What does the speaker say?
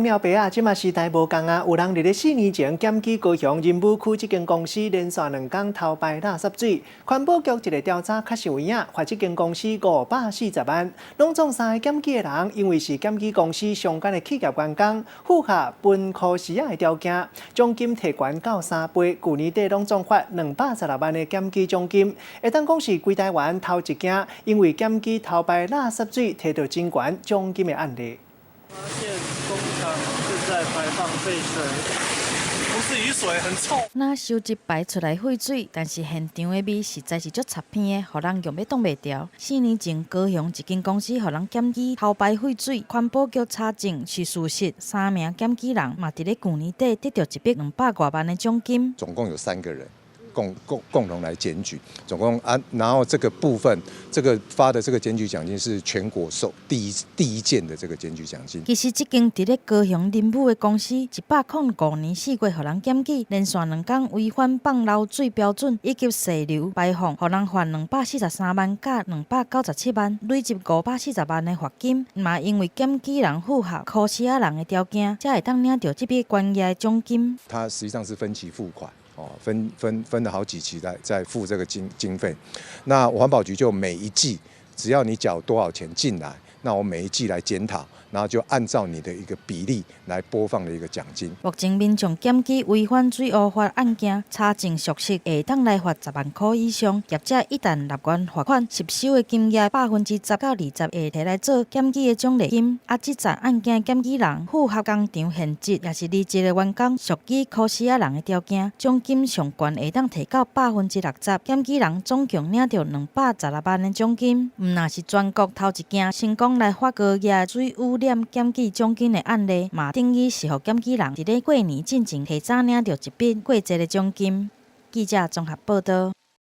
了白啊！這馬時代無仝啊，有人佇咧4年前檢舉高雄仁武區這間公司連續兩工偷排垃圾水，環保局一个調查確實有影，罰這間公司540萬。攏總三个檢舉的人，因為是檢舉公司相關的企業員工，符合分箍匙仔的條件，獎金提懸到3倍。舊年底攏總發216萬的檢舉獎金，會當講是規台灣頭一件，因為檢舉偷排垃圾水提著真懸獎金的案例。發現工廠正在排放廢水，不是雨水，很臭。若收集排出來廢水，但是現場的味實在是足插鼻的，予人用欲擋袂牢。4年前，高雄一間公司予人檢舉偷排廢水，環保局查證是事實，三名檢舉人嘛佇咧舊年底得著一筆200外萬的獎金。總共有三個人共同來檢舉，總共啊，然後這個部分，這個發的這個檢舉獎金是全國首第一件的這個檢舉獎金。其實這間佇咧高雄仁武的公司，105年4月予人檢舉，連續兩工違反放漏水標準以及細流排放，予人罰243萬佮297萬，累積540萬的罰金。嘛因為檢舉人符合箍匙仔人的條件，才會當領著這筆懸額的獎金。它實際上是分期付款。哦，分了好幾期在付這個經費，那環保局就每一季只要你繳多少錢進來，那我每一季來檢討，然後就按照你的一個比例來撥放的一個獎金。目前民眾檢舉違反水污法案件，查證屬實，會當來罰10萬箍以上。業者一旦立願罰款，實收的金額10%到20%會提來做檢舉的獎勵金。啊，這層案件檢舉人符合工廠現職抑是離職的員工，屬於箍匙仔人的條件，獎金上懸會當提到60%。檢舉人總共領著216萬的獎金。毋但是全國頭一件成功來發高額水污染檢舉獎金的案例，嘛等於是予檢舉人佇咧過年進前提早領著一筆過節的獎金。記者綜合報導。